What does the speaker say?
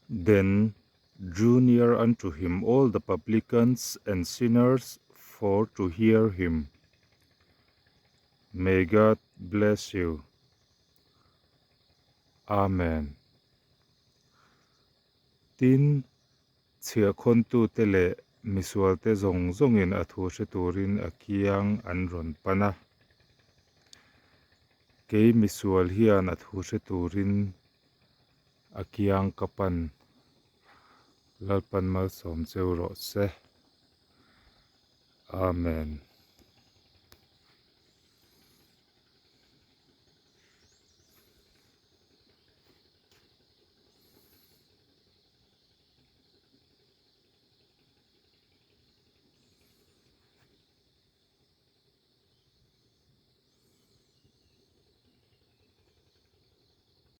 Then drew near unto him all the publicans and sinners for to hear him. May God bless you. Amen. Tin, chhiahkhawntute leh misualte zawng zawngin a thu hre turin a kiang an rawn pan a. Kei misual hian a thu hre turin a kiang ka pan. Lalpan malsawm cheu rawh se. Amen.